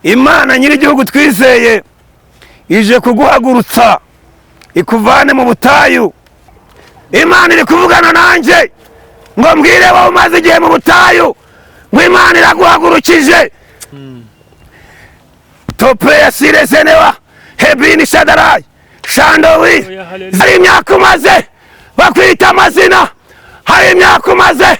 Imana nyir'igihugu twizeye ije kuguhagurutsa ikuvane mu butayu. Imana iri kuvugana nanjye ngo mbwire wowe umaze igihe mu butayu ngo Imana iraguhagurukije. Topeya siresenewa hebini shadarayi shandowi. Hari imyaka umaze bakwita amazina, hari imyaka umaze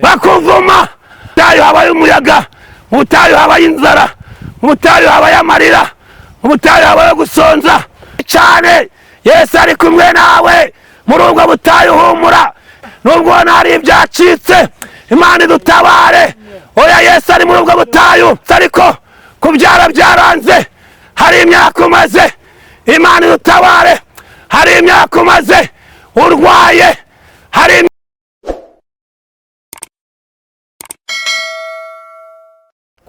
bakuvuma. Butayu habaye umuyaga, mu butayu habaye inzara, mu butayu habaye amarira, mu butayu habaye gusonza cyane. Yesu ari kumwe nawe muri ubwo butayu, humura. Nubwo ubona hari ibyacitse, Imana idutabare. Oya, Yesu ari muri ubwo butayu, ariko kubyara byaranze. Hari imyaka umaze, Imana idutabare. Hari imyaka umaze urwaye, hari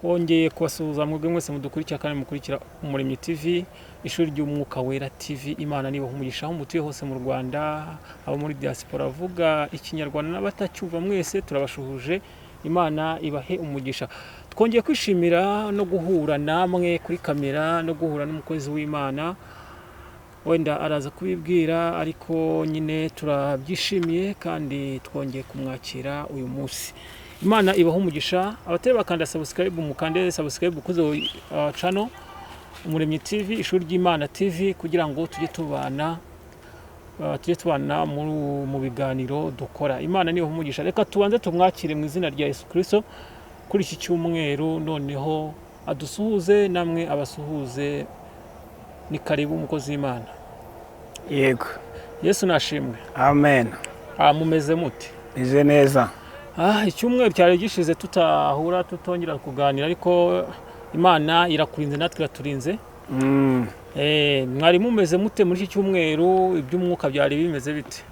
Twongeye kubasuhuza mwebwe mwese mudukurikira kandi mukurikira Umuremyi TV, ishuri ry'Umwuka Wera TV. Imana nibaha umugisha aho mutuye hose mu Rwanda, abo muri diaspora avuga Ikinyarwanda n'abatacyumva, mwese turabashuhuje. Imana ibahe umugisha. Twongeye kwishimira no guhura namwe kuri kamera no guhura n'umukozi w'Imana. Wenda araza kubibwira, ariko nyine turabyishimiye kandi twongeye kumwakira uyu munsi. Imana ibaha umugisha. Abatari bakanda subscribe, mukande subscribe kuzo channel Umuremyi TV, ishuri ry'Imana TV, kugira ngo tujye tubana mu biganiro dukora. Imana niyo umugisha. Reka tubanze tumwakire mu izina rya Yesu Kristo kuri iki cyumweru, noneho adusuhuze namwe abasuhuze. Ni karibu, umukozi w'Imana. Yego. Yesu nashimwe. Amen. Mumeze mute? Meze neza. Icyumweru cyari gishize tutahura, tutongera kuganira, ariko Imana irakurinze natwe iraturinze. Mwari mumeze mute muri iki cyumweru? Iby'umwuka byari bimeze bite?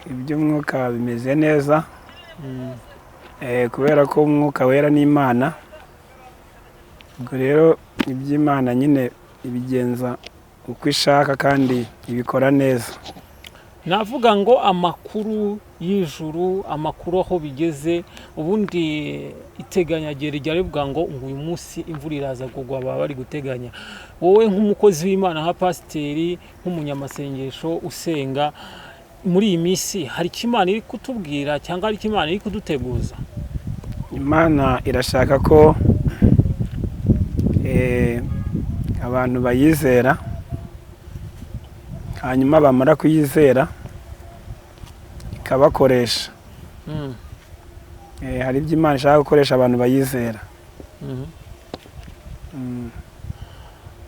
Iby'umwuka bimeze neza. Kubera ko Umwuka Wera ni Imana, ubwo rero iby'Imana nyine ibigenza uko ishaka kandi ibikora neza. Navuga ngo amakuru y'ijuru, amakuru aho bigeze, ubundi iteganyagihe rijya rivuga ngo uyu munsi imvura iraza kugwa, baba bari guteganya. Wowe nk'umukozi w'Imana, nka pasiteri, nk'umunyamasengesho usenga, muri iyi minsi hari icyo Imana iri kutubwira cyangwa hari icyo Imana iri kuduteguza? Imana irashaka ko abantu bayizera, hanyuma bamara kuyizera ikabakoresha. Hari ibyo Imana ishaka gukoresha abantu bayizera.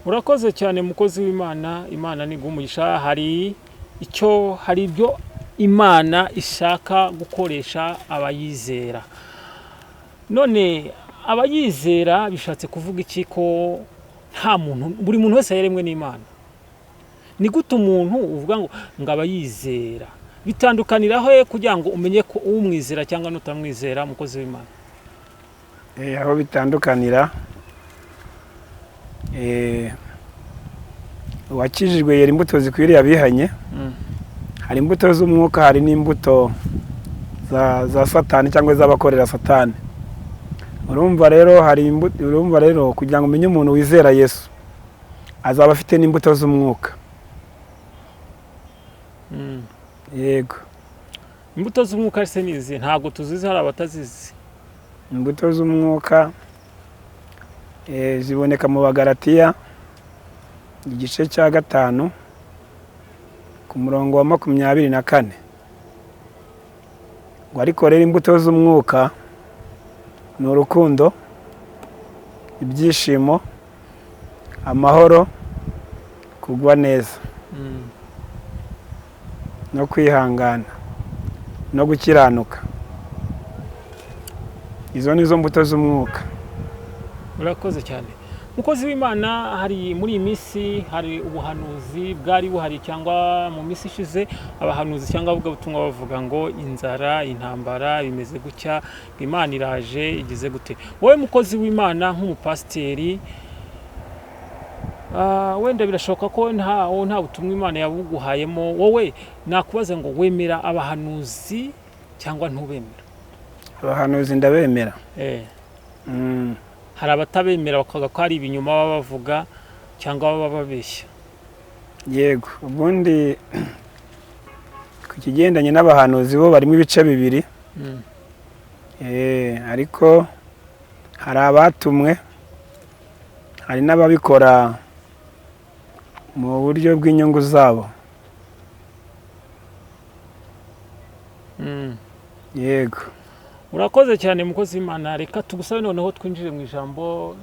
Urakoze cyane, mukozi w'Imana. Imana ni umugisha. Hari ibyo Imana ishaka gukoresha abayizera. None abayizera bishatse kuvuga iki, ko nta muntu, buri muntu wese yaremwe n'Imana? Ni gute umuntu uvuga ngo abayizera? Bitandukaniraho he kugira ngo umenye ko umwizera cyangwa n'utamwizera, mukozi w'Imana? Aho bitandukanira, uwakijijwe yera imbuto zikwiriye abihanye. Hari imbuto z'umwuka, hari n'imbuto za Satani cyangwa z'abakorera Satani. Urumva rero hari imbuto, urumva rero kugira ngo umenye umuntu wizera Yesu, azaba afite n'imbuto z'umwuka. Yego. Imbuto z'umwuka se ni izi? Ntabwo tuzizi, hari abatazizi. Imbuto z'umwuka ziboneka mu Bagalatiya igice cya 5 ku murongo wa 24, ngo ariko rero imbuto z'umwuka ni urukundo, ibyishimo, amahoro, kugwa neza, no kwihangana no gukiranuka. Izo ni zo mbuto z'umwuka. Urakoze cyane, mukozi w'Imana. Hari muri iyi minsi hari ubuhanuzi bwari buhari, cyangwa mu minsi ishize abahanuzi cyangwa abavugabutumwa bavuga ngo inzara, intambara bimeze gutya, Imana iraje igize gute. Wowe mukozi w'Imana, nk'umupasiteri, wenda birashoboka ko nta butumwa Imana yabuguhayemo. Wowe nakubaza ngo wemera abahanuzi cyangwa ntubemera? Abahanuzi ndabemera. Hari abatabemera bakavuga ko ari ibinyoma baba bavuga cyangwa baba babeshya. Yego, ubundi ku kigendanye n'abahanuzi bo barimo ibice bibiri. Ariko hari abatumwe, hari n'ababikora mu buryo bw'inyungu zabo. Yego. Urakoze cyane mukozi w'Imana. Reka tugusabe noneho twinjire mu ijambo.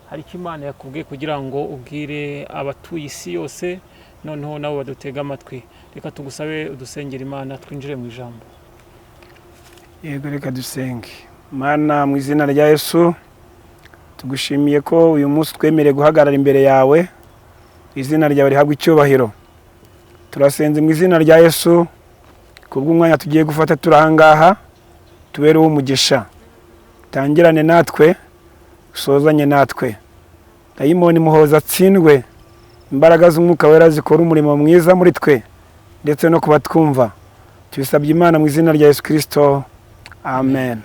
Hari icyo Imana yakubwiye kugira ngo ubwire abatuye isi yose, noneho nabo badutega amatwi. Reka tugusabe udusengere Imana, twinjire mu ijambo. Yego, reka dusenge. Mana, mu izina rya Yesu, tugushimiye ko uyu munsi twemereye guhagarara imbere yawe, izina ryawe rihabwa icyubahiro. Turasenze mu izina rya Yesu kubw'umwanya tugiye gufata turi aha ngaha, tubere uw'umugisha. Tangirane natwe, usozanye natwe. Dayimoni muhoza atsindwe, imbaraga z'umwuka wera zikora umurimo mwiza muri twe ndetse no kuba twumva. Tubisabye Imana mu izina rya Yesu Kristo, amen.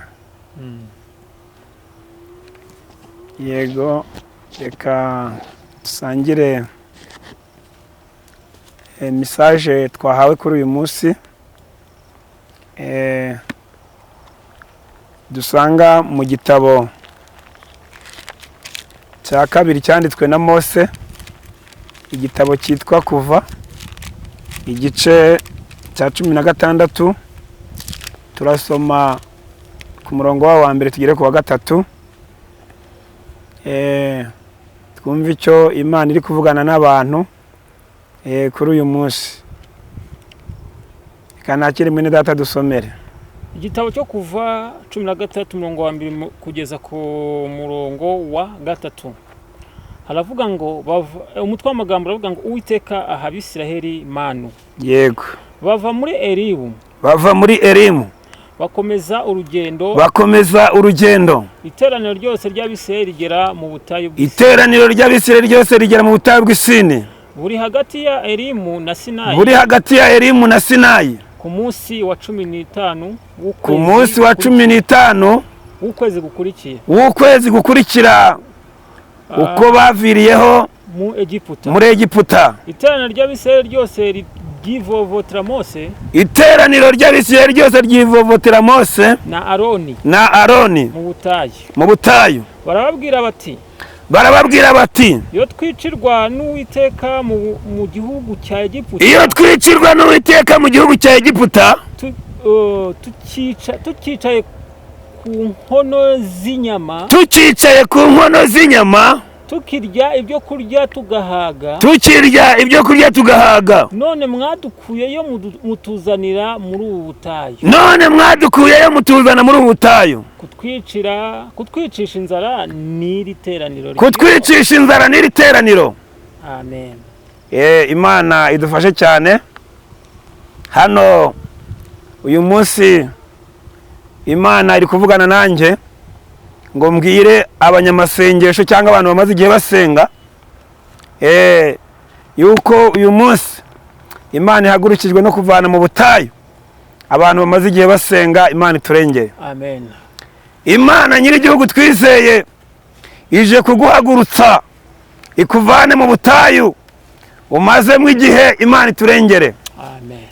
Yego, reka dusangire message twahawe kuri uyu munsi, dusanga mu gitabo cya kabiri cyanditswe na Mose, igitabo cyitwa Kuva, igice cya 16. Turasoma ku murongo wa mbere tugere ku wa 3, twumve icyo Imana iri kuvugana n'abantu kuri uyu munsi. Reka nakire mwene data dusomere. Igitabo cyo Kuva 16 umurongo wa mbere kugeza ku murongo wa 3. Haravuga ngo umutwe w'amagambo uravuga ngo Uwiteka aha Abisiraheli manu. Yego. Bava muri Elimu. Bava muri Elimu. Bakomeza urugendo. Bakomeza urugendo. Iteraniro ryose ry'Abisiraheli rigera mu butayu bw'Isini. Iteraniro ry'Abisiraheli ryose rigera mu butayu bw'Isini. Buri hagati ya Elimu na Sinayi. Buri hagati ya Elimu na Sinayi. Ku munsi wa 15 ku munsi wa 15 w'ukwezi gukurikiye. W'ukwezi gukurikira uko baviriyeho mu Egiputa. Muri Egiputa. Iteraniro ry'Abisiraheli ryose ryivovotera Mose. Iteraniro ry'Abisiraheli ryose ryivovotera Mose na Aroni. Na Aroni mu butayu. Mu butayu. Barababwira bati. Barababwira bati, iyo twicirwa n'Uwiteka mu gihugu cya Egiputa. Iyo twicirwa n'Uwiteka mu gihugu cya Egiputa, tukicaye ku nkono z'inyama, tukicaye ku nkono z'inyama, tukirya ibyo kurya tugahaga, tukirya ibyo kurya tugahaga. None mwadukuyeyo mutuzanira muri ubu butayu. None mwadukuyeyo mutuzana muri ubu butayu. Kutwicisha inzara n'iri teraniro. Kutwicisha inzara n'iri teraniro. Amen. Imana idufashe cyane. Hano uyu munsi Imana iri kuvugana nanjye ngo mbwire abanyamasengesho cyangwa abantu bamaze igihe basenga yuko uyu munsi Imana ihagurukijwe no kuvana mu butayu abantu bamaze igihe basenga. Imana iturengeye. Amen. Imana nyir'igihugu twizeye ije kuguhagurutsa ikuvane mu butayu umazemo igihe. Imana iturengere. Amen.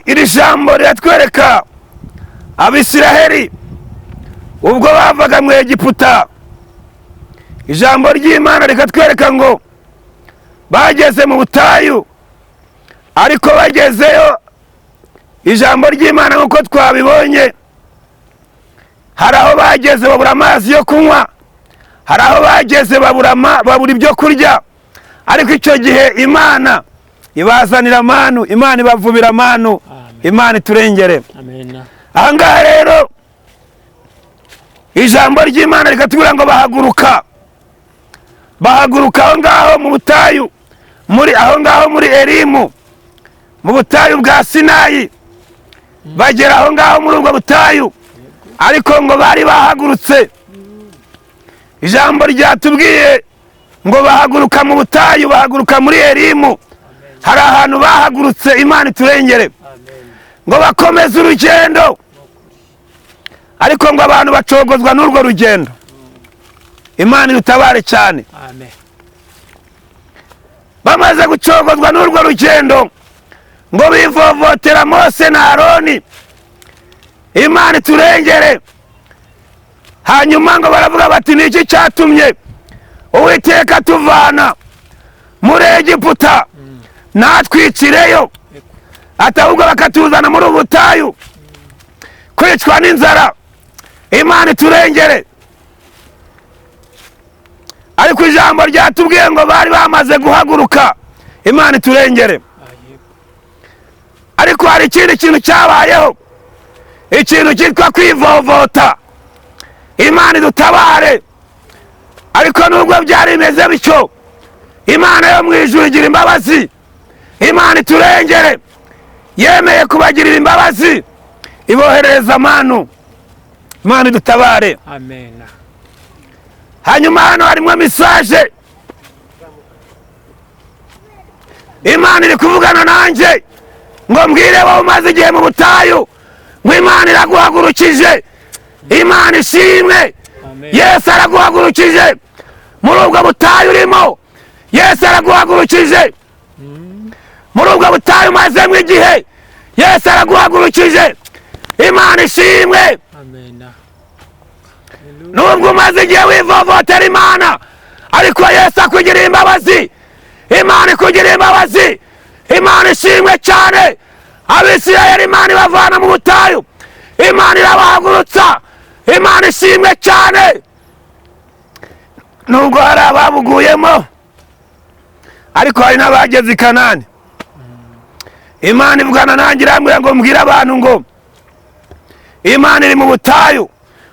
Iri jambo riratwereka Abisiraheli ubwo bavaga mu Egiputa. Ijambo ry'Imana rikatwereka ngo bageze mu butayu, ariko bagezeyo ijambo ry'Imana nk'uko twabibonye, hari aho bageze babura amazi yo kunywa, hari aho bageze babura ibyo kurya. Ariko icyo gihe Imana ibazanira manu, Imana ibavubira manu. Imana iturengere. Amen. Aha ngaha rero ijambo ry'Imana rikatubwira ngo bahaguruka aho ngaho mu butayu, muri aho ngaho muri Elimu, mu butayu bwa Sinayi. Bagera aho ngaho muri ubwo butayu, ariko ngo bari bahagurutse. Ijambo ryatubwiye ngo bahaguruka mu butayu, bahaguruka muri Elimu. Hari ahantu bahagurutse. Imana iturengere. Ngo bakomeze urugendo, ariko ngo abantu bacogozwa n'urwo rugendo. Imana idutabare cyane. Amen. Bamaze gucogozwa n'urwo rugendo ngo bivovotera Mose na Aroni. Imana iturengere. Hanyuma ngo baravuga bati: "Ni iki cyatumye Uwiteka tuvana muri Egiputa natwicireyo, atahubwo bakatuzana muri ubu butayu kwicwa n'inzara?" Imana iturengere. Ariko ijambo ryatubwiye ngo bari bamaze guhaguruka. Imana iturengere. Yego. Ariko hari ikindi kintu cyabayeho, ikintu cyitwa kwivovota. Imana idutabare. Ariko nubwo byari bimeze bityo, Imana yo mu ijuru igira imbabazi. Imana iturengere. Yemeye kubagirira imbabazi, iboherereza manu. Imana idutabare. Amen. Hanyuma hano harimo message. Imana iri kuvugana nanjye ngo mbwire wowe umaze igihe mu butayu ngo Imana iraguhagurukije. Imana ishimwe. Amen. Yesu araguhagurukije muri ubwo butayu urimo. Yesu araguhagurukije muri ubwo butayu umazemo igihe. Yesu araguhagurukije. Imana ishimwe. Amen. Nubwo umaze igihe wivovotera Imana, ariko Yesu akugiriye imbabazi. Imana ikugiriye imbabazi. Imana ishimwe cyane. Abisirayeli Imana ibavana mu butayu, Imana irabahagurutsa. Imana ishimwe cyane. Nubwo hari ababuguyemo, ariko hari n'abageze i Kanani. Imana ivugana nanjye, irambwira ngo mbwire abantu ngo Imana iri mu butayu.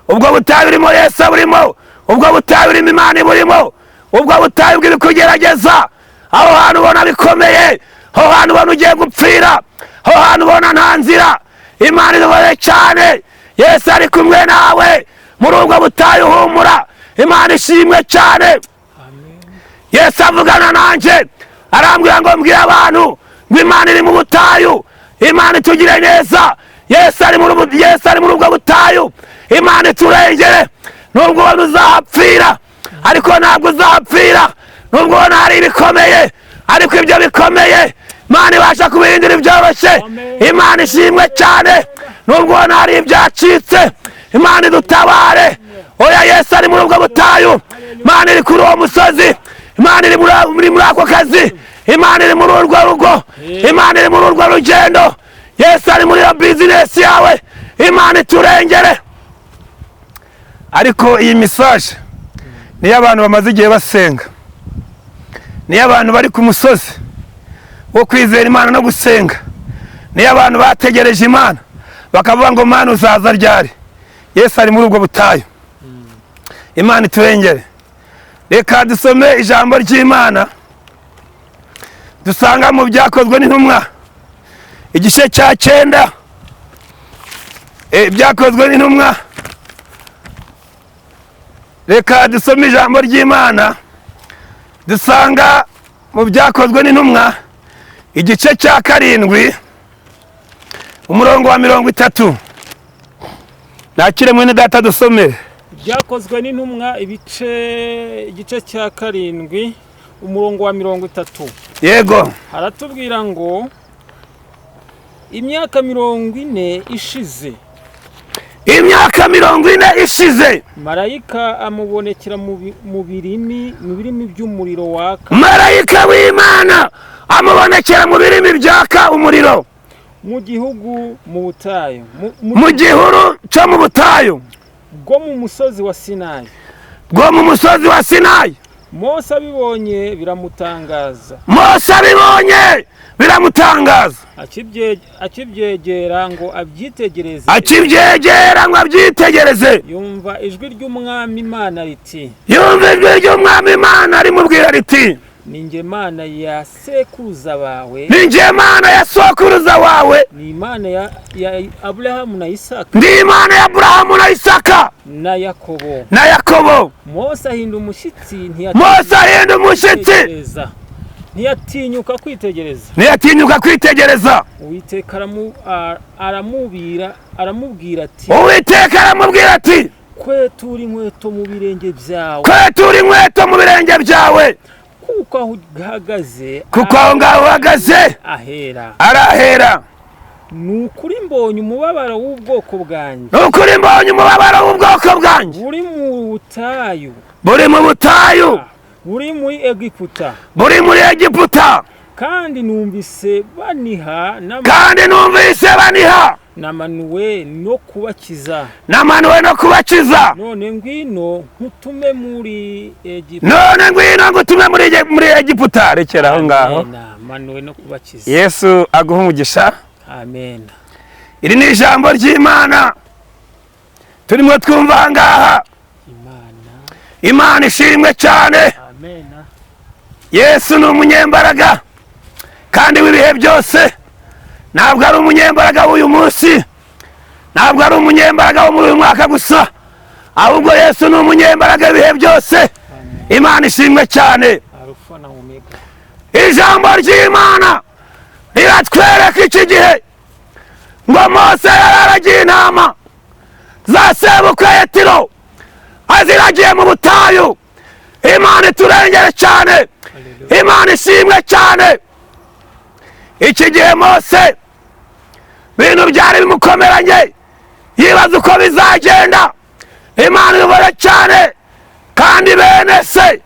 Ubwo butayu urimo, Yesu burimo. Ubwo butayu urimo, Imana burimo. Ubwo butayu bw'ibikugerageza, aho hantu ubona bikomeye, aho hantu ubona ugiye gupfira, aho hantu ubona nta nzira, Imana idubone cyane. Yesu ari kumwe nawe muri ubwo butayu. Humura. Imana ishimwe cyane. Amen. Yesu avugana nanjye, arambwira ngo mbwire abantu ngo Imana iri mu butayu. Imana itugire neza. Yesu ari muri ubwo butayu. Imana iturengere. Nubwo ubona uzahapfira, ariko ntabwo uzahapfira. Nubwo ubona hari ibikomeye, ariko ibyo bikomeye Imana ibasha kubihindura ibyoroshye. Imana ishimwe cyane. Nubwo ubona hari ibyacitse, Imana idutabare. Oya, Yesu ari muri ubwo butayu. Imana iri kuri uwo musozi. Imana iri muri ako kazi. Imana iri muri urwo rugo. Imana iri muri urwo rugendo. Yesu ari muri iyo bizinesi yawe. Imana iturengere. Ariko iyi message niyo abantu bamaze igihe basenga, niyo abantu bari ku musozi wo kwizera Imana no gusenga, niyo abantu bategereje Imana bakavuga ngo: "Mana, uzaza ryari?" Yesu ari muri ubwo butayu. Imana iturengere. Reka dusome ijambo ry'Imana dusanga mu Byakozwe n'Intumwa, igice cya 9. Byakozwe n'Intumwa, reka dusome ijambo ry'Imana dusanga mu Byakozwe n'Intumwa, igice cya 7, umurongo wa 30. Nakire mwene data dusomere. Byakozwe n'Intumwa, igice cya 7, umurongo wa 30. Yego. Haratubwira ngo: "Imyaka 40 ishize, Imyaka 40 ishize, marayika amubonekera mu birimi by'umuriro waka Marayika w'Imana amubonekera mu birimi byaka umuriro mu gihugu mu butayu mu gihuru cyo mu butayu bwo mu musozi wa Sinayi. Bwo mu musozi wa Sinayi. Mose abibonye biramutangaza. Mose abibonye biramutangaza. Akibyegera ngo abyitegereze, Akibyegera ngo abyitegereze, yumva ijwi ry'Umwami Imana riti: yumva ijwi ry'Umwami Imana rimubwira riti: 'Ni njye Mana ya sekuruza bawe, 'Ni njye Mana ya sokuruza wawe, ni Imana ya Aburahamu na Isaka ndi Imana ya Aburahamu na Isaka na Yakobo.' na Yakobo.' Mose ahinda umushyitsi, Mose ahinda umushyitsi, ntiyatinyuka kwitegereza. Ntiyatinyuka kwitegereza. Uwiteka aramubwira ati: Uwiteka aramubwira ati: Kwetura inkweto mu birenge byawe, Kwetura inkweto mu birenge byawe, kuko aho uhagaze kuko aho ngaho uhagaze ahera. Arahera. Ni ukuri mbonye umubabaro w'ubwoko bwanjye, Ni ukuri mbonye umubabaro w'ubwoko bwanjye, buri mu butayu, buri mu butayu, buri muri Egiputa, buri muri Egiputa, kandi numvise baniha kandi numvise baniha, namanuwe no kubakiza. Namanuwe no kubakiza. None ngwino nkutume muri Egiputa. None ngwino ngutume muri Egiputa. Rekera aho ngaho. Amen. Manuwe no kubakiza. Yesu aguha umugisha. Amen. Iri ni ijambo ry'Imana turimo twumva aha ngaha. Imana. Imana ishimwe cyane. Amen. Yesu ni umunyembaraga kandi w'ibihe byose. Ntabwo ari umunyembaraga w'uyu munsi, ntabwo ari umunyembaraga wo muri uyu mwaka gusa, ahubwo Yesu ni umunyembaraga w'ibihe byose. Amen. Imana ishimwe cyane. Arufa na Omega. Ijambo ry'Imana riratwereka iki gihe ngo Mose yari aragiye intama za sebukwe Yetiro, aziragiye mu butayu. Imana iturengere cyane. Haleluya. Imana ishimwe cyane. Iki gihe Mose ibintu byari bimukomeranye, yibaza uko bizagenda. Imana ibibona cyane, kandi bene se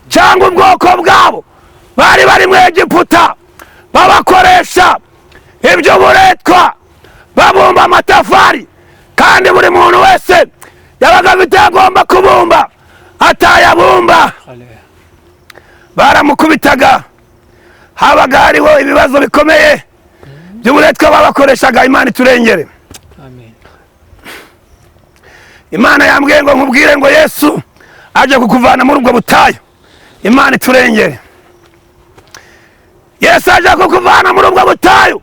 cyangwa ubwoko bwabo bari bari mu Egiputa, babakoresha iby'uburetwa, babumba amatafari, kandi buri muntu wese yabaga afite agomba kubumba, atayabumba Haleluya. baramukubitaga. Habaga hariho ibibazo bikomeye by'uburetwa babakoreshaga. Imana iturengere. Amen. Imana yambwiye ngo nkubwire ngo Yesu aje kukuvana muri ubwo butayu. Imana iturengere. Yesu aje kukuvana muri ubwo butayu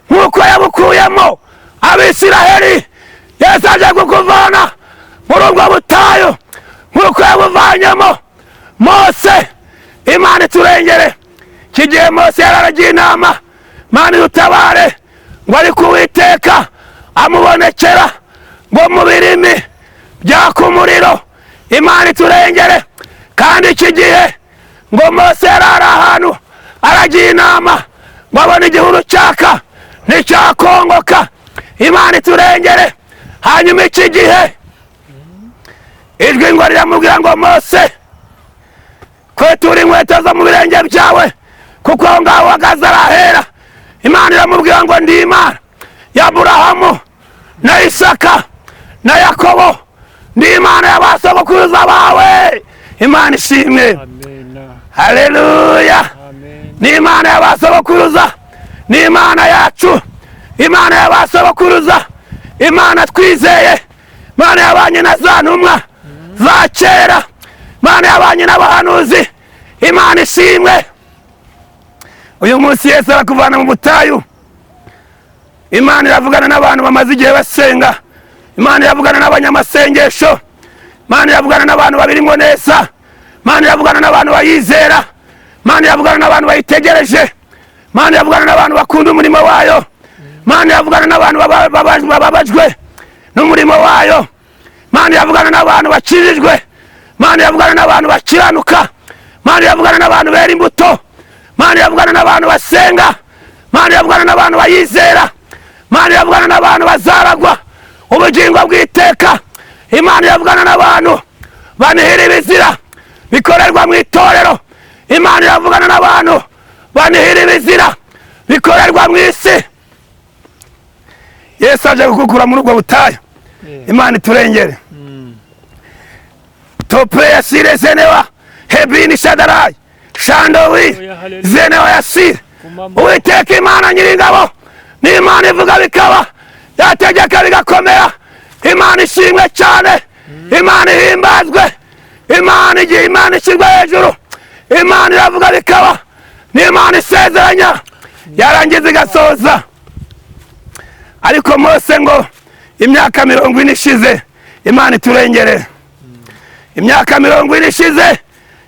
nk'uko yabukuyemo Abisiraheli. Yesu aje kukuvana muri ubwo butayu nk'uko yabuvanyemo Mose. Imana iturengere. Iki gihe Mose yararagiye inama, Imana idutabare, ngo ariko Uwiteka amubonekera ngo mu birimi byaka umuriro. Imana iturengere. Kandi iki gihe ngo Mose yari ari ahantu aragiye inama, ngo abone igihuru cyaka nticyakongoka. Imana iturengere. Hanyuma iki gihe ijwi ngo riramubwira ngo: "Mose, kwetura inkweto zo mu birenge byawe, kuko aho ngaho uhagaze arahera." Imana iramubwira ngo: "Ndi Imana ya Aburahamu na Isaka na Yakobo, ndi Imana y'abasogokuruza bawe." Imana ishimwe. Amen. Haleluya. Amen. Ni Imana y'abasogokuruza, ni Imana yacu, Imana y'abasogokuruza, Imana twizeye, Imana yabanye na za ntumwa za kera, Imana yabanye n'abahanuzi. Imana ishimwe. Uyu munsi Yesu arakuvana mu butayu. Imana iravugana n'abantu bamaze igihe basenga. Imana iravugana n'abanyamasengesho. Imana iravugana n'abantu babirimo neza. Imana iravugana n'abantu bayizera. Imana iravugana n'abantu bayitegereje. Imana iravugana n'abantu bakunda umurimo wayo. Imana iravugana n'abantu bababajwe n'umurimo wayo. Imana iravugana n'abantu bakijijwe. Imana iravugana n'abantu bakiranuka. Imana iravugana n'abantu bera imbuto. Imana iravugana n'abantu basenga. Imana iravugana n'abantu bayizera. Imana iravugana n'abantu bazaragwa ubugingo bw'iteka. Imana iravugana n'abantu banihira ibizira bikorerwa mu itorero. Imana iravugana n'abantu banihira ibizira bikorerwa mu isi. Yesu aje kugukura muri ubwo butayu. Imana iturengere. Tope yasire zenewa hebini shadarayi shandowi zenewa yasire. Uwiteka Imana nyiringabo ni Imana ivuga bikaba, yategeka bigakomera. Imana ishimwe cyane. Imana ihimbazwe. Imana igihe Imana ishyirwa hejuru. Imana iravuga bikaba, ni Imana isezeranya yarangiza igasoza. Ariko Mose ngo imyaka 40 ishize, Imana iturengere, imyaka 40 ishize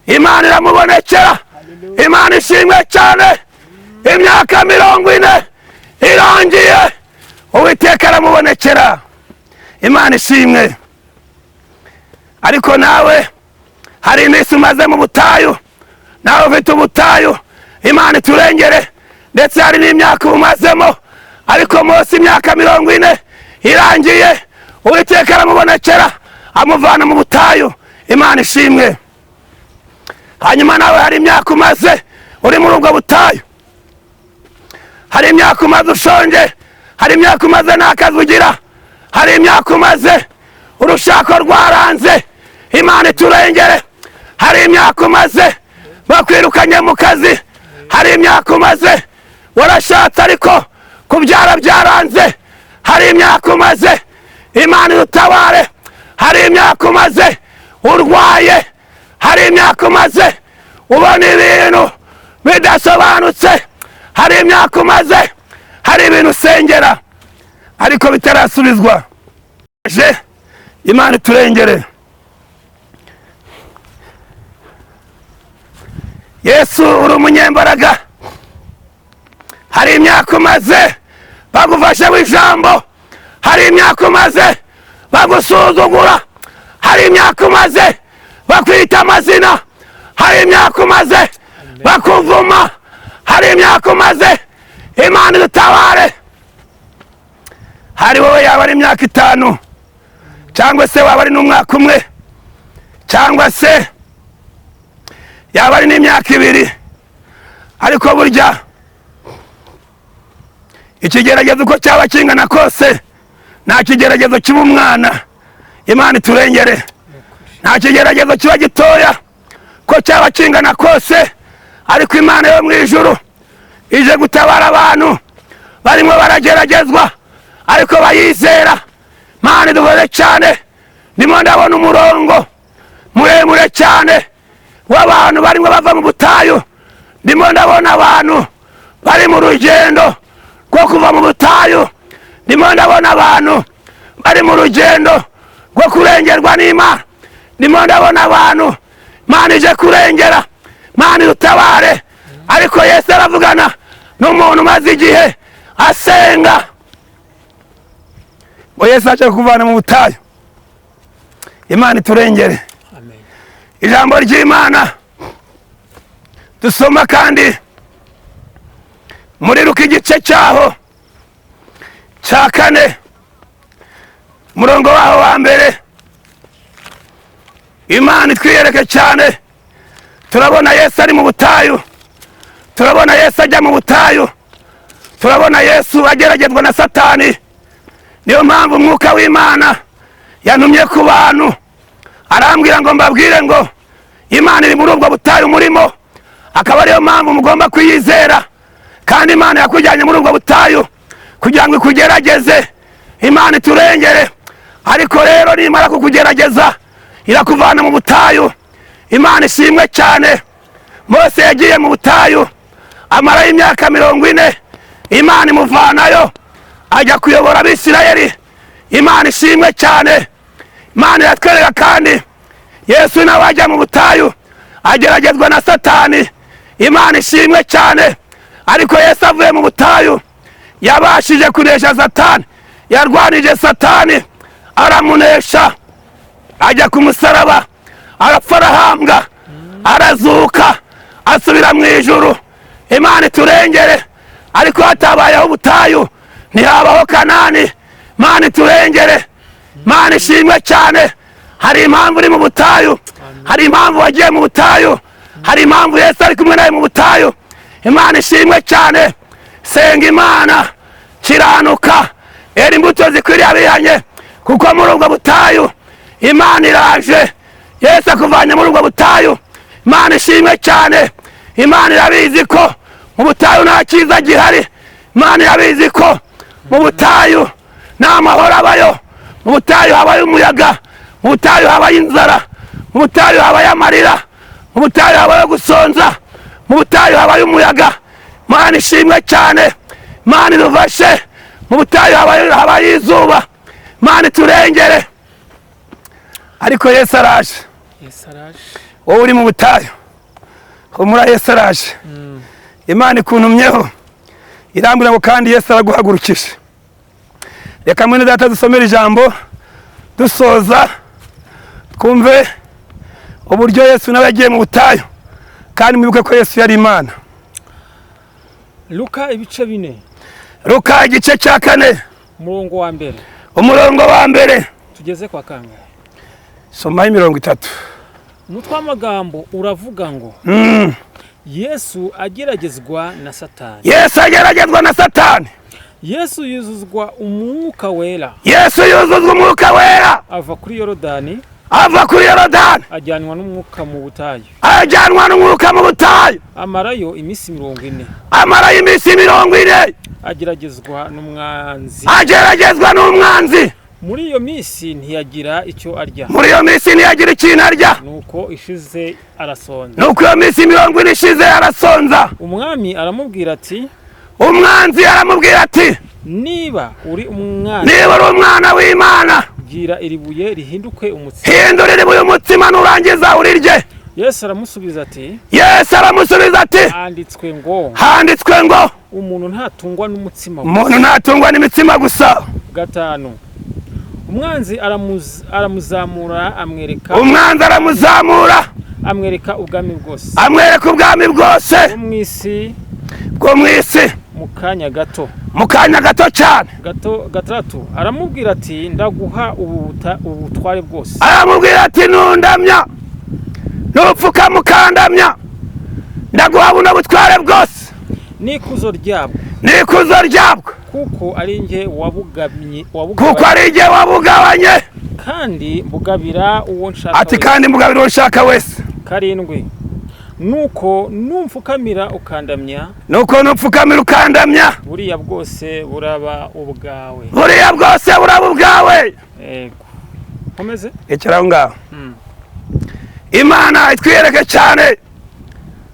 Imana iramubonekera. Imana ishimwe cyane. Imyaka 40 irangiye, Uwiteka aramubonekera. Imana ishimwe. Ariko nawe hari iminsi umaze mu butayu, nawe ufite ubutayu, Imana iturengere. Ndetse hari n'imyaka umazemo, ariko Mose imyaka 40 irangiye, Uwiteka aramubonekera amuvana mu butayu. Imana ishimwe. Hanyuma nawe hari imyaka umaze uri muri ubwo butayu, hari imyaka umaze ushonje, hari imyaka umaze nta kazi ugira, hari imyaka umaze urushako rwaranze. Imana iturengere. Hari imyaka umaze bakwirukanye mu kazi, hari imyaka umaze warashatse ariko kubyara byaranze, hari imyaka umaze, Imana idutabare. Hari imyaka umaze urwaye, hari imyaka umaze ubona ibintu bidasobanutse, hari imyaka umaze hari ibintu usengera ariko bitarasubizwa. Imana iturengere. Yesu uri umunyembaraga. Hari imyaka umaze bagufashe w'ijambo, hari imyaka umaze bagusuzugura, hari imyaka umaze bakwita amazina, hari imyaka umaze bakuvuma, hari imyaka umaze. Imana idutabare. Hari wowe yaba ari imyaka 5, cyangwa se waba ari n'umwaka umwe, cyangwa se yaba ari n'imyaka 2, ariko burya ikigeragezo uko cyaba kingana kose nta kigeragezo kiba umwana. Imana iturengere. Nta kigeragezo kiba gitoya ko cyaba kingana kose, ariko Imana yo mu ijuru ije gutabara abantu barimo barageragezwa ariko bayizera. Imana iduhore cyane. Ndimo ndabona umurongo muremure cyane w'abantu barimo bava mu butayu. Ndimo ndabona abantu bari mu rugendo rwo kuva mu butayu. Ndimo ndabona abantu bari mu rugendo rwo kurengerwa n'Imana. Ndimo ndabona abantu Imana ije kurengera, Imana idutabare. Ariko Yesu aravugana n'umuntu umaze igihe asenga ngo Yesu aje kuvana mu butayu. Imana iturengere. Amen. Ijambo ry'Imana dusoma kandi muri Luka igice cyaho cya 4 murongo waho wa 1, Imana itwiyereke cyane. Turabona Yesu ari mu butayu, turabona Yesu ajya mu butayu, turabona Yesu ageragezwa na Satani. Niyo mpamvu umwuka w'Imana yantumye ku bantu arambwira ngo mbabwire ngo Imana iri muri ubwo butayu murimo, akaba ariyo mpamvu mugomba kuyizera. Kandi Imana yakujyanye muri ubwo butayu kugira ngo ikugerageze. Imana iturengere. Ariko rero nimara kukugerageza irakuvana mu butayu. Imana ishimwe cyane. Mose yagiye mu butayu amara imyaka 40, Imana imuvanayo ajya kuyobora Abisirayeli. Imana ishimwe cyane. Imana iratwereka kandi Yesu nawe ajya mu butayu ageragezwa na Satani. Imana ishimwe cyane. Ariko Yesu avuye mu butayu yabashije kunesha Satani, yarwanije Satani aramunesha, ajya ku musaraba, arapfa, arahambwa, arazuka, asubira mu ijuru. Imana iturengere. Ariko hatabayeho ubutayu ntihabaho Kanani. Imana iturengere. Imana ishimwe cyane. Hari impamvu uri mu butayu, hari impamvu wagiye mu butayu, hari impamvu Yesu ari kumwe nawe mu butayu. Imana ishimwe cyane. Senga Imana, kiranuka, era imbuto zikwiriye abihanye, kuko muri ubwo butayu Imana iraje. Yesu akuvanye muri ubwo butayu. Imana ishimwe cyane. Imana irabizi ko mu butayu nta cyiza gihari. Imana irabizi ko mu butayu nta mahoro abayo. Mu butayu habayo umuyaga, mu butayu habayo inzara, mu butayu habayo amarira, mu butayu habayo gusonza, mu butayu habayo umuyaga. Imana ishimwe cyane. Imana idufashe. Mu butayu habayo izuba. Imana iturengere. Ariko Yesu araje. Yesu araje. Wowe uri mu butayu, humura, Yesu araje. Imana ikuntumyeho irambwira ngo kandi Yesu araguhagurukije. Reka mwene data dusomere ijambo dusoza, Twumve uburyo Yesu nawe yagiye mu butayu, kandi mwibuke ko Yesu yari Imana. Luka ibice 4. Luka igice cya 4. Umurongo wa 1. Umurongo wa 1. Tugeze kwa kangahe? Somaho 30. Umutwe w'amagambo uravuga ngo Yesu ageragezwa na Satani. Yesu ageragezwa na Satani. Yesu yuzuzwa umwuka wera. Yesu yuzuzwa umwuka wera. Ava kuri Yorodani. Ava kuri Yorodani. Ajyanwa n'umwuka mu butayu. Ajyanwa n'umwuka mu butayu. Amarayo iminsi 40. Amarayo iminsi 40. Ageragezwa n'umwanzi. Ageragezwa n'umwanzi. Muri iyo minsi ntiyagira icyo arya. Muri iyo minsi ntiyagira ikintu arya. Nuko ishize arasonza. Nuko iyo minsi 40 ishize arasonza. Umwami aramubwira ati, umwanzi aramubwira ati, niba uri umwana, niba uri umwana w'Imana, bwira iri buye rihinduke umutsima. Hindura iri buye umutsima nurangiza urirye. Yesu aramusubiza ati, Yesu aramusubiza ati, handitswe ngo, handitswe ngo, umuntu ntatungwa n'umutsima gusa. Umuntu ntatungwa n'imitsima gusa. 5. Umwanzi aramuzamura amwereka, umwanzi aramuzamura amwereka ubwami bwose, amwereka ubwami bwose bwo mu isi, bwo mu isi mu kanya gato, mu kanya gato cyane. 6 aramubwira ati, ndaguha ubutware bwose. Aramubwira ati, nundamya nupfuka mukandamya ndaguha buno butware bwose n'ikuzo ryabwo, n'ikuzo ryabwo, kuko ari njye wabugabanye, kuko ari njye wabugabanye, kandi mbugabira uwo nshaka ati, kandi mbugabira uwo nshaka wese. 7 nuko numfukamira ukandamya, nuko nupfukamira ukandamya, buriya bwose buraba ubwawe, buriya bwose buraba ubwawe. Yego, komeze icara aho ngaho. Imana itwiyereke cyane.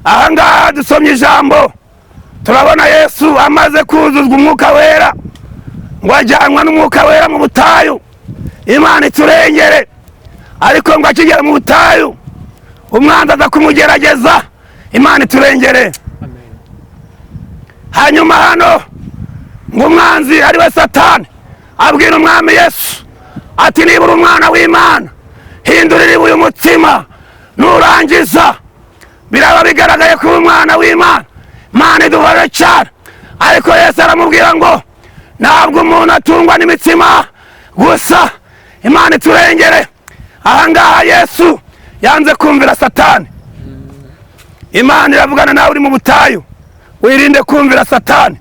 Aha ngaha dusomye ijambo, turabona Yesu amaze kuzuzwa umwuka wera, ngo ajyanwa n'umwuka wera mu butayu. Imana iturengere. Ariko ngo akigera mu butayu, umwanzi aza kumugerageza. Imana iturengere. Amen. Hanyuma hano ngo umwanzi ari we Satani abwira umwami Yesu ati, niba uri umwana w'Imana, hindurira ibuye umutsima, nurangiza biraba bigaragaye ko uri umwana w'Imana. Imana iduhore cyane. Ariko Yesu aramubwira ngo ntabwo umuntu atungwa n'imitsima gusa. Imana iturengere. Aha ngaha Yesu yanze kumvira Satani. Imana iravugana nawe uri mu butayu, wirinde kumvira Satani,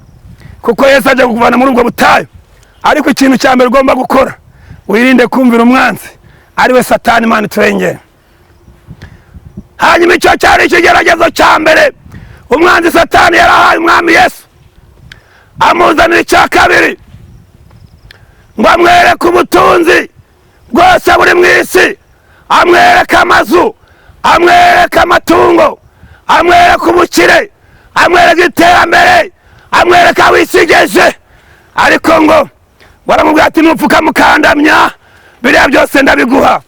kuko Yesu ajya kukuvana muri ubwo butayu. Ariko ikintu cya mbere ugomba gukora, wirinde kumvira umwanzi ari we Satani. Imana iturengere. Hanyuma icyo cyari ikigeragezo cya mbere umwanzi Satani yarahaye umwami Yesu. Amuzanira icya kabiri, ngo amwereke ubutunzi bwose buri mu isi, amwereke amazu, amwereke amatungo, amwereke ubukire, amwereke iterambere, amwereke aho isi igeze. Ariko ngo baramubwira ati, nupfuka mukandamya biriya byose ndabiguha.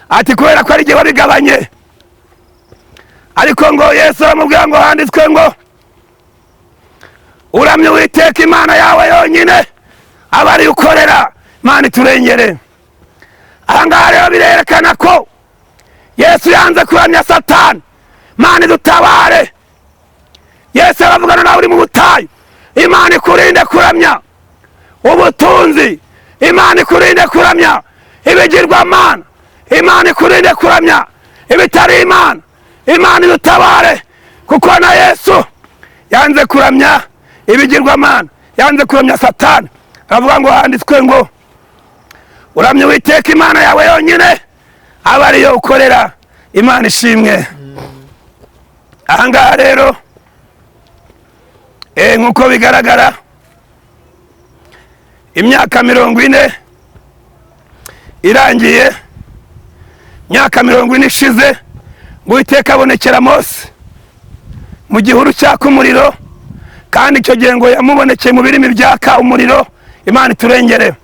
Ati kubera ko ari igihe wabigabanye. Ariko ngo Yesu aramubwira ngo handitswe ngo uramye Uwiteka Imana yawe yonyine, aba ariyo ukorera. Imana iturengere. Aha ngaha rero birerekana ko Yesu yanze kuramya Satani. Imana idutabare. Yesu aravugana nawe uri mu butayu. Imana ikurinde kuramya ubutunzi, Imana ikurinde kuramya ibigirwamana, Imana ikurinde kuramya ibitari Imana. Imana idutabare, kuko na Yesu yanze kuramya ibigirwamana, yanze kuramya Satani. Aravuga ngo handitswe ngo uramye Uwiteka Imana yawe yonyine, aba ariyo ukorera. Imana ishimwe. Aha ngaha rero nk'uko bigaragara, imyaka 40 irangiye, imyaka 40 ishize, ngo Uwiteka abonekera Mose mu gihuru cyaka umuriro, kandi icyo gihe ngo yamubonekeye mu birimi byaka umuriro. Imana iturengere.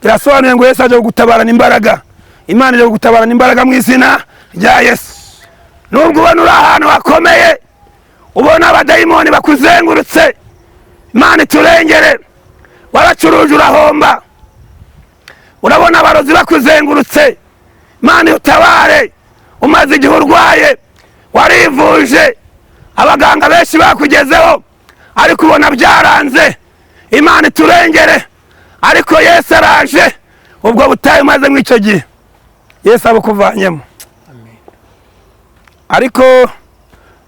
Birasobanuye ngo Yesu aje gutabarana imbaraga. Imana ije gutabarana imbaraga mu izina rya Yesu. Nubwo ubona uri ahantu hakomeye, ubona abadayimoni bakuzengurutse, Imana iturengere. Waracuruje urahomba, urabona abarozi bakuzengurutse, Imana utabare. Umaze igihe urwaye, warivuje, abaganga benshi bakugezeho, ariko ubona byaranze. Imana iturengere. Ariko Yesu araje, ubwo butayu umaze muri icyo gihe Yesu abukuvanyemo. Amen. Ariko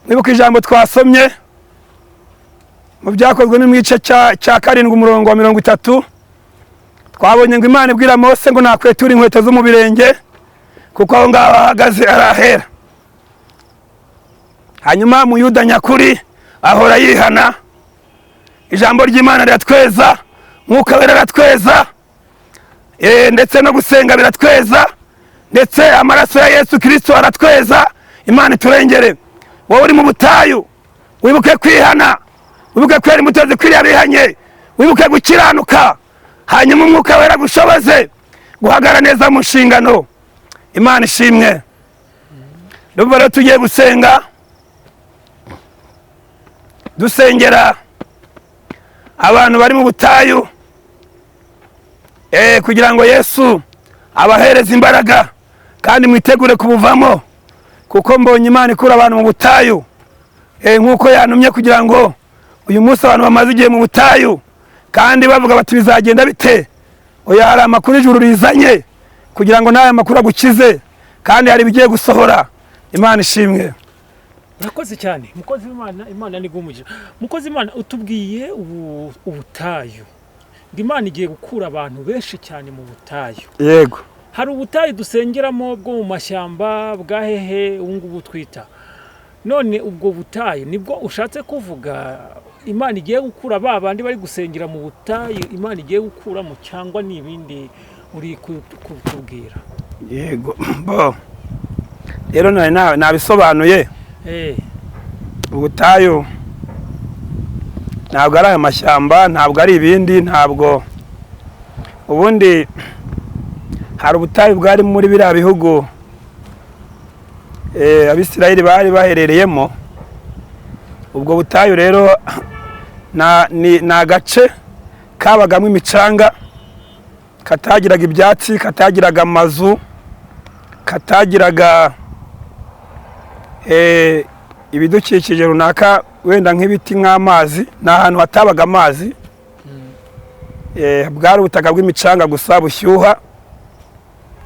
nibuka ijambo twasomye mu Byakozwe ni mu gice cya 7, umurongo wa 30, twabonye ngo Imana ibwira Mose ngo nakweture inkweto zo mu birenge, kuko aho ngaho ahagaze arahera. Hanyuma Muyuda nyakuri ahora yihana. Ijambo ry'Imana riratweza, Mwuka Wera aratweza, ndetse no gusenga biratweza, ndetse amaraso ya Yesu Kirisito aratweza. Imana iturengere. Wowe uri mu butayu, wibuke kwihana, wibuke kwera imbuto zikwiriye abihanye, wibuke gukiranuka, hanyuma Umwuka Wera agushoboze guhagarara neza mu nshingano. Imana ishimwe. Ndumva rero tugiye gusenga, dusengera abantu bari mu butayu, kugira ngo Yesu abahereze imbaraga kandi mwitegure kubuvamo, kuko mbonye Imana ikura abantu mu butayu, nk'uko yantumye kugira ngo uyu munsi abantu bamaze igihe mu butayu kandi bavuga bati bizagenda bite, oya, hari amakuru ijuru rizanye kugira ngo n'aya makuru agukize, kandi hari ibigiye gusohora. Imana ishimwe. Urakoze cyane, mukozi w'Imana. Imana ni umugisha. Mukozi w'Imana, utubwiye ubutayu, ngo Imana igiye gukura abantu benshi cyane mu butayu. Yego. Hari ubutayu dusengeramo bwo mu mashyamba bwa hehe ubu ngubu twita. None ubwo butayu nibwo ushatse kuvuga, Imana igiye gukura ba bandi bari gusengera mu butayu, Imana igiye gukuramo, cyangwa ni ibindi uri kutubwira? Yego, bo rero nari nabisobanuye. Ubutayu ntabwo ari aya mashyamba, ntabwo ari ibindi, ntabwo. Ubundi hari ubutayu bwari muri biriya bihugu Abisirayeli bari baherereyemo. Ubwo butayu rero ni agace kabagamo imicanga, katagiraga ibyatsi, katagiraga amazu, katagiraga ibidukikije runaka, wenda nk'ibiti, nk'amazi. Ni ahantu hatabaga amazi. Bwari ubutaka bw'imicanga gusa bushyuha,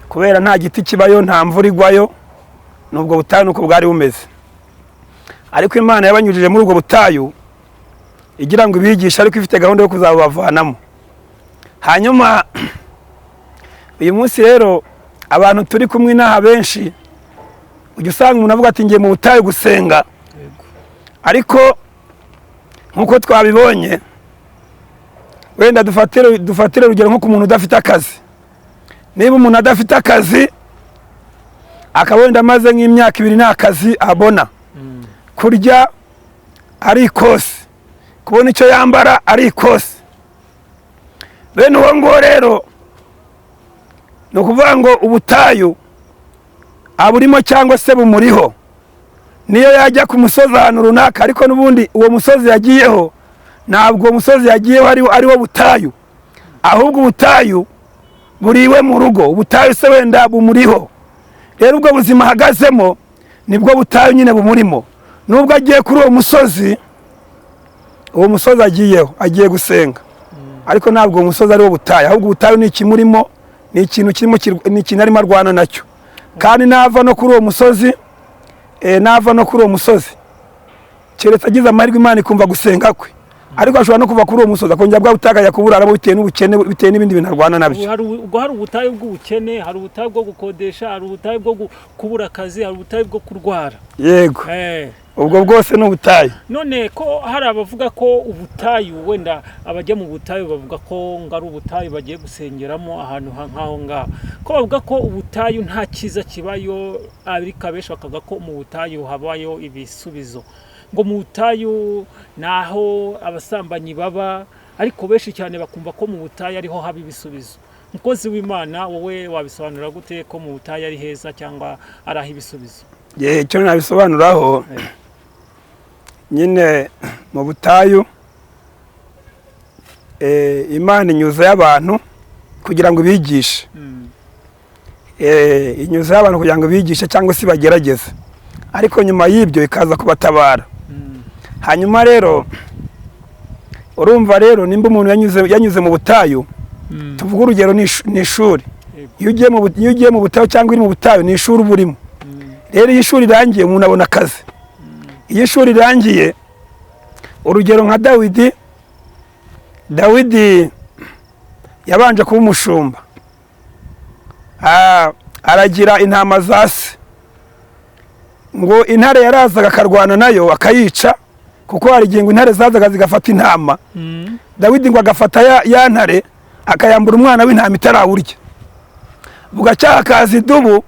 kubera nta giti kibayo, nta mvura igwayo. Nubwo butayu nuko bwari bumeze. Ariko Imana yabanyujije muri ubwo butayu igira ngo ibigishe, ariko ifite gahunda yo kuzabavanamo. Hanyuma uyu munsi rero abantu turi kumwe inaha benshi, ujya usanga umuntu avuga ati ngiye mu butayu gusenga. Ariko nk'uko twabibonye, wenda dufatire urugero nko ku muntu udafite akazi. Niba umuntu adafite akazi, akaba wenda amaze nk'imyaka 2 nta kazi abona, kurya ari ikosi, kubona icyo yambara ari ikosi, bene uwo nguwo rero ni ukuvuga ngo ubutayu aburimo cyangwa se bumuriho. Niyo yajya ku musozi ahantu runaka, ariko n'ubundi uwo musozi yagiyeho, ntabwo uwo musozi yagiyeho ari wo butayu, ahubwo ubutayu buriwe mu rugo, ubutayu se wenda bumuriho. Rero ubwo buzima ahagazemo nibwo butayu nyine bumurimo. Nubwo agiye kuri uwo musozi, uwo musozi agiyeho agiye gusenga, ariko ntabwo uwo musozi ari wo butayu, ahubwo ubutayu ni ikimurimo, ni ikintu kirimo, ni ikintu arimo arwana nacyo. Kandi nava no kuri uwo musozi, nava no kuri uwo musozi, keretse agize amahirwe Imana ikumva gusenga kwe, ariko ashobora no kuva kuri uwo musozi akongera bwa butayu akajya kuburaramo, bitewe n'ubukene, bitewe n'ibindi bintu arwana nabyo. Ubwo hari ubutayu bw'ubukene, hari ubutayu bwo gukodesha, hari ubutayu bwo kubura akazi, hari ubutayu bwo kurwara. Yego. Ubwo bwose ni ubutayu. None ko hari abavuga ko ubutayu, wenda abajya mu butayu bavuga ko ngo ari ubutayu bagiye gusengeramo ahantu nk'aho ngaho, ko bavuga ko ubutayu nta cyiza kibayo, ariko abenshi bakavuga ko mu butayu habayo ibisubizo, ngo mu butayu naho abasambanyi baba, ariko benshi cyane bakumva ko mu butayu ariho haba ibisubizo. Mukozi w'Imana, wowe wabisobanura gute ko mu butayu ari heza cyangwa ari aho ibisubizo? Icyo nabisobanuraho nyine, mu butayu Imana inyuzayo abantu kugira ngo ibigishe. Inyuzaho abantu kugira ngo bigishe cyangwa se bagerageze, ariko nyuma y'ibyo ikaza kubatabara. Hanyuma rero urumva rero, nimba umuntu yanyuze mu butayu, tuvuge urugero ni ishuri. Iyo ugiye mu butayu cyangwa uri mu butayu, ni ishuri uba urimo. Rero iyo ishuri rirangiye, umuntu abona akazi. Iyo ishuri rirangiye, urugero nka Dawidi, Dawidi yabanje kuba umushumba. Aragira intama za se, ngo intare yarazaga akarwana nayo akayica, kuko hari igihe ngo intare zazaga zigafata intama. Dawidi ngo agafata ya ntare akayambura umwana w'intama itarawurya. Bugacya hakaza idubu,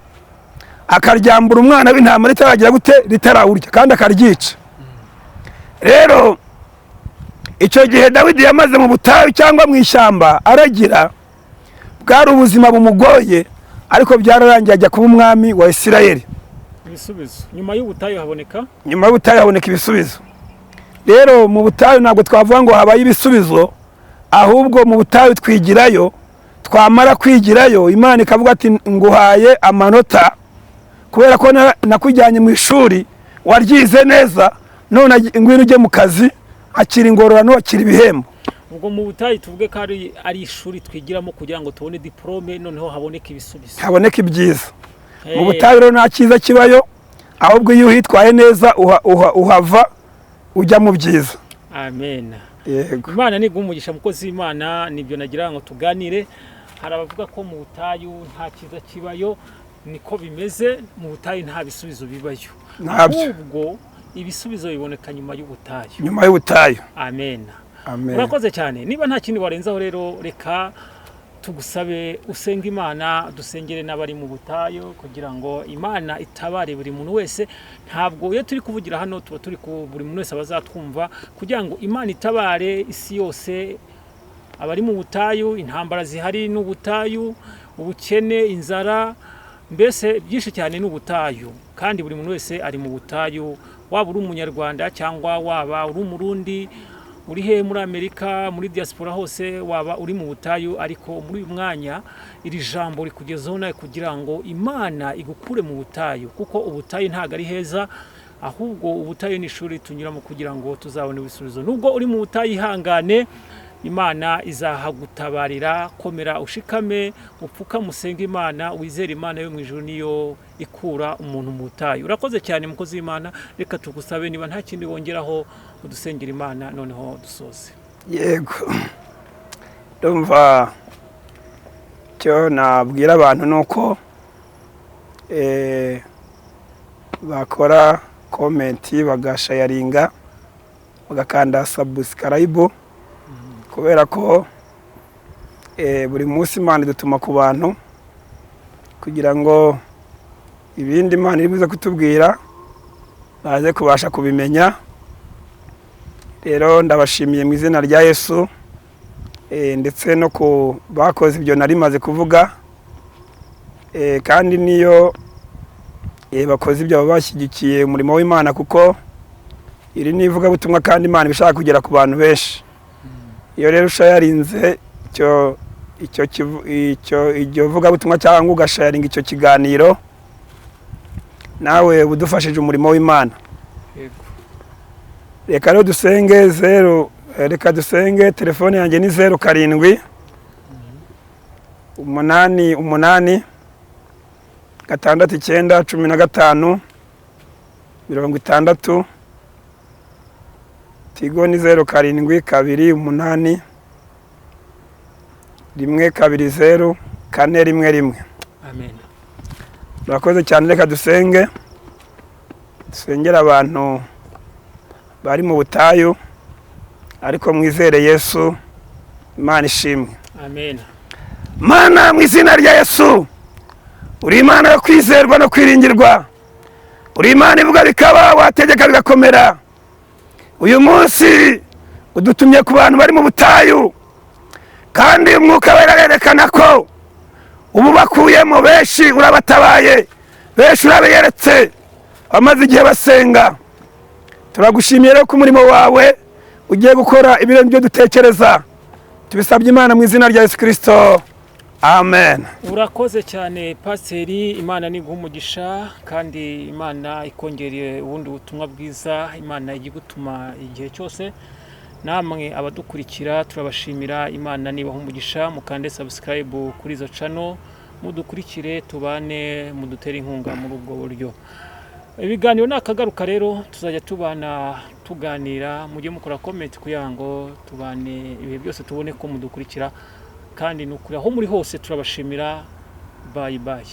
akaryambura umwana w'intama ritaragira gute? Ritarawurya, kandi akaryica. Rero icyo gihe Dawidi yamaze mu butayu cyangwa mu ishyamba aragira, bwari ubuzima bumugoye, ariko byararangiye ajya kuba umwami wa Isirayeli. Ibisubizo, nyuma y'ubutayu haboneka. Nyuma y'ubutayu haboneka ibisubizo. Rero mu butayu ntabwo twavuga ngo habaye ibisubizo, ahubwo mu butayu twigirayo. Twamara kwigirayo, Imana ikavuga ati: "Nguhaye amanota kubera ko nakujyanye mu ishuri waryize neza, none ngwino ujye mu kazi, akira ingororano, akira ibihembo." Ubwo mu butayu tuvuge ko ari ishuri twigiramo kugira ngo tubone diporome, noneho haboneke ibisubizo. Haboneka ibyiza mu butayu. Rero nta cyiza kibayo, ahubwo iyo uhitwaye neza uhava ujya mu byiza. Amen. Yego. Imana niguha umugisha, mukozi w'Imana. Nibyo nagira ngo tuganire. Hari abavuga ko mu butayu nta cyiza kibayo. Niko bimeze, mu butayu nta bisubizo bibayo. Ntabyo. Ahubwo ibisubizo biboneka nyuma y'ubutayu. Nyuma y'ubutayu. Amen. Amen. Urakoze cyane. Niba nta kindi warenzaho rero, reka tugusabe usenge Imana, dusengere n'abari mu butayu kugira ngo Imana itabare buri muntu wese. Ntabwo iyo turi kuvugira hano tuba turi ku buri muntu wese abazatwumva, kugira ngo Imana itabare isi yose, abari mu butayu. Intambara zihari ni ubutayu, ubukene, inzara, mbese byinshi cyane ni ubutayu. Kandi buri muntu wese ari mu butayu, waba uri Umunyarwanda cyangwa waba uri Umurundi, uri he muri Amerika, muri diaspora hose, waba uri mu butayu. Ariko muri uyu mwanya iri jambo rikugezeho nawe kugira ngo Imana igukure mu butayu, kuko ubutayu ntabwo ari heza. Ahubwo ubutayu ni ishuri tunyuramo kugira ngo tuzabone ibisubizo. Nubwo uri mu butayu, ihangane, Imana izahagutabarira. Komera, ushikame, upfukame, usenge Imana, wizere Imana yo mu ijuru, niyo ikura umuntu mu butayu. Urakoze cyane, mukozi w'Imana. Reka tugusabe, niba nta kindi wongeraho, udusengera Imana, noneho dusoze. Yego, ndumva icyo nabwira abantu ni uko bakora comment, bagasharinga, bagakanda subscribe, kubera ko buri munsi Imana idutuma ku bantu kugira ngo ibindi Imana iri buze kutubwira baze kubasha kubimenya. Rero ndabashimiye mu izina rya Yesu, ndetse no ku bakoze ibyo nari maze kuvuga. Kandi niyo bakoze ibyo baba bashyigikiye umurimo w'Imana, kuko iri ni ivugabutumwa kandi Imana iba ishaka kugera ku bantu benshi. Iyo rero usharinze icyo iryo vugabutumwa cyangwa ugasharinga icyo kiganiro, nawe uba udufashije umurimo w'Imana. Reka rero dusenge. Zeru, reka dusenge. Telefone yanjye ni 0788 69 15 60. Tigo ni 0728 120 411. Amen. Murakoze cyane. Reka dusenge, dusengere abantu bari mu butayu, ariko mwizere Yesu. Imana ishimwe. Amen. Mana, mu izina rya Yesu, uri Imana yo kwizerwa no kwiringirwa, uri Imana ivuga bikaba, wategeka bigakomera. Uyu munsi udutumye ku bantu bari mu butayu, kandi Umwuka Wera arerekana ko ubu bakuyemo benshi, urabatabaye benshi, urabiyeretse bamaze igihe basenga. Turagushimiye rero ko umurimo wawe ugiye gukora ibirenze ibyo dutekereza. Tubisabye Imana mu izina rya Yesu Kirisito. Amen. Urakoze cyane, pasiteri. Imana niguha umugisha kandi Imana ikongereye ubundi butumwa bwiza. Imana ijya igutuma igihe cyose. Namwe abadukurikira turabashimira. Imana nibaha umugisha. Mukande subscribe kuri izo channel, mudukurikire, tubane, mudutere inkunga muri ubwo buryo. Ibiganiro ni akagaruka rero, tuzajya tubana tuganira. Mujye mukora comment kugira ngo tubane ibihe byose, tubone ko mudukurikira. Kandi ni ukuri, aho muri hose turabashimira. Bye bye.